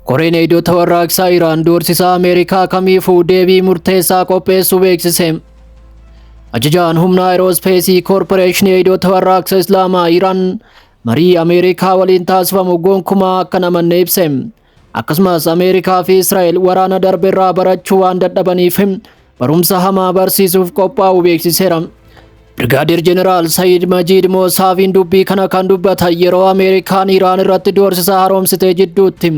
Koreen Eegdota Warraaqsaa Iraan doorsisa Ameerikaa kamiifuu deebii murteessaa qopheessuu beeksise. Ajajaan humna Aerospace Koorporeeshinii Eegdota Warraaqsa Islaamaa Iraan marii Ameerikaa waliin taasifamu gonkumaa akka hin amanne ibse. Akkasumas Ameerikaa fi Israa'el waraana darbe irraa barachuu waan dadhabaniif barumsa hamaa barsiisuuf qophaa'uu beeksiseera. Birgaadeer Jeneraal Sayid Majiid Moosaaviin dubbii kana kan dubbatan yeroo Ameerikaan Iraan irratti doorsisa haaromsitee jidduutti.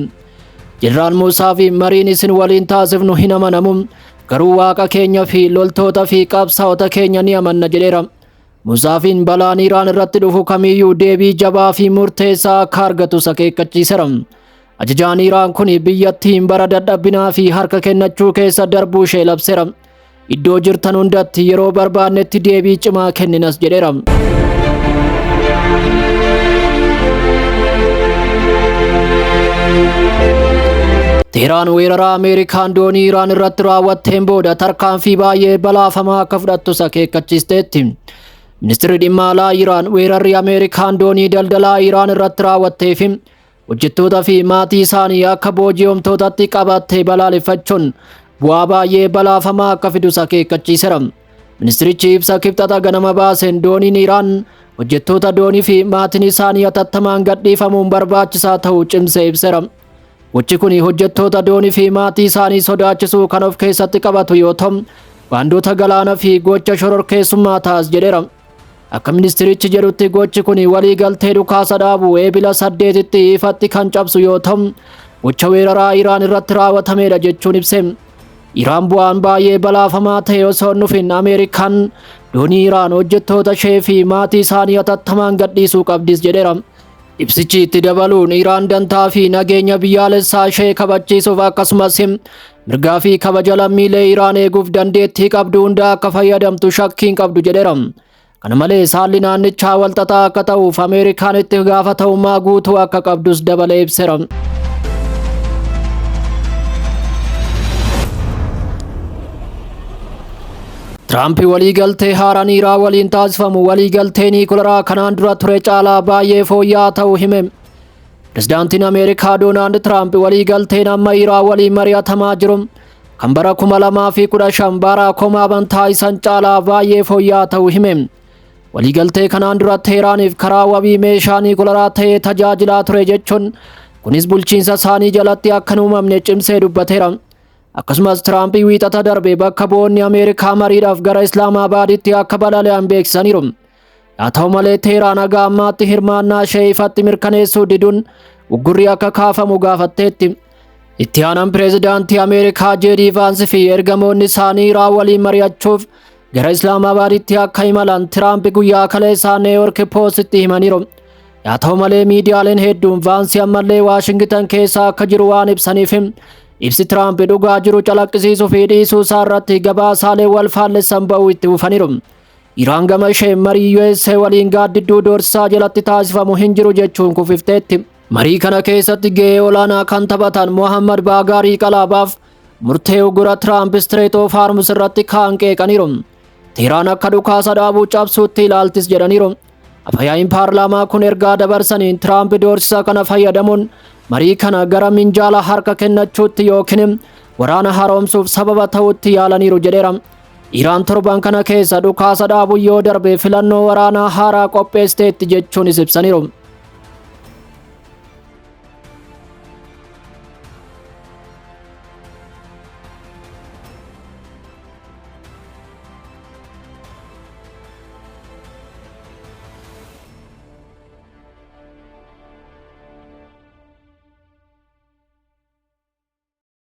Jeneraal Moosaaviin mariin isin waliin taasifnu hin amanamu, garuu waaqa keenya fi loltoota fi qabsaa'ota keenya ni amanna jedheera. Moosaaviin balaan Iraan irratti dhufu kamiyyuu deebii jabaa fi murteessaa akka argatus akeekkachiiseera. Ajajaan Iraan kun biyyattiin bara dadhabinaa fi harka kennachuu keessa darbuu ishee labseera. Iddoo jirtan hundatti yeroo barbaannetti deebii cimaa kenninas jedheera. Teheraan weerara Ameerikaan doonii Iraan irratti raawwatteen booda tarkaanfii baay'ee balaafamaa akka fudhattus akeekkachiisteetti. Ministeerri dhimma alaa Iraan weerarri Ameerikaan doonii daldalaa Iraan irratti raawwattee fi hojjettoota fi maatii isaanii akka booji'amtootatti qabattee balaaleffachuun bu'aa baay'ee balaafamaa akka fidus akeekkachiiseera. Ministerichi ibsa kibxata ganama baaseen dooniin Iraan hojjettoota doonii fi maatiin isaanii hatattamaan gadhiifamuun barbaachisaa ta'uu cimsee ibseera. Gochi kun hojjettoota doonii fi maatii isaanii sodaachisuu kan of keessatti qabatu yoo ta'u, baandoota galaana fi gocha shororkeessummaa taas jedheera. Akka ministerichi jedhutti gochi kun walii galtee dhukaasa dhaabu eebila 8tti ifatti kan cabsu yoo ta'u, gocha weeraraa Iraan irratti raawwatamedha jechuun ibse. Iraan bu'aan baay'ee balaafamaa ta'e osoo hin dhufin Ameerikaan doonii Iraan hojjettoota ishee fi maatii isaanii hatattamaan gadhiisuu qabdis jedheera. Ibsichi itti dabaluun Iraan dantaa fi nageenya biyyaalessaa ishee kabachiisuuf akkasumas mirgaa fi kabaja lammiilee Iraan eeguuf dandeettii qabdu hunda akka fayyadamtu shakkii hin qabdu jedheera. Kana malees haalli naannichaa walxaxaa akka ta'uuf Ameerikaan itti gaafatamummaa guutuu akka qabdus dabalee ibseera. Tiraamp waliigaltee haaraan Iraan waliin taasifamu waliigaltee niikularaa kanaan dura ture caalaa baay'ee fooyya'aa ta'uu hime. Pirezidaantiin Ameerikaa Doonaald Tiraamp waliigalteen amma Iraan waliin mari'atamaa jiru kan bara 2015 Baaraak Obaamaan taasisan caalaa baay'ee fooyya'aa ta'uu hime. Waliigaltee kanaan dura Teeraaniif karaa wabii meeshaa niikularaa ta'ee tajaajilaa ture jechuun kunis bulchiinsa isaanii jalatti akka hin uumamne cimsee dubbateera. Akkasumas Tiraamp wiixata darbe bakka bu'oonni Ameerikaa mariidhaaf gara Islaamaabaaditti akka balali'an beeksisaniiru. Haa ta'u malee Teheraan haga ammaatti hirmaannaa ishee ifatti mirkaneessuu diduun uggurri akka kaafamu gaafatteetti. Itti aanaan pireezidaantii Ameerikaa Jeedii Vaans fi ergamoonni isaanii Iraan waliin mari'achuuf gara Islaamaabaaditti akka imalan Tiraamp guyyaa kaleessaa Neeyork Poostitti himaniiru. Haa ta'u malee miidiyaaleen hedduun Vaansi ammallee Waashingitan keessa akka jiru waan ibsaniif ibsi Tiraamp dhugaa jiru calaqqisiisuu fi dhiisuu isaa irratti gabaasaalee wal faallessan ba'uu itti fufaniiru. Iraan gama isheen marii USA waliin gaaddidduu doorsisaa jalatti taasifamu hin jiru jechuun kufifteetti. Marii kana keessatti gahee olaanaa kan taphatan Mohammad Baagaarii Qalaabaaf murtee ugura Tiraamp Strait of Hormuz irratti kaan qeeqaniiru. Teheraan akka dhukaasa dhaabuu cabsuutti ilaaltis jedhaniiru. Afyaa'iin paarlaamaa kun ergaa dabarsaniin Tiraamp doorsisa kana fayyadamuun marii kana gara minjaala harka kennachuutti yookiin waraana haaromsuuf sababa ta'utti yaalaniiru jedheera. Iraan torban kana keessa dhukaasa dhaabuu yoo darbe filannoo waraanaa haaraa qopheessiteetti jechuunis ibsaniiru.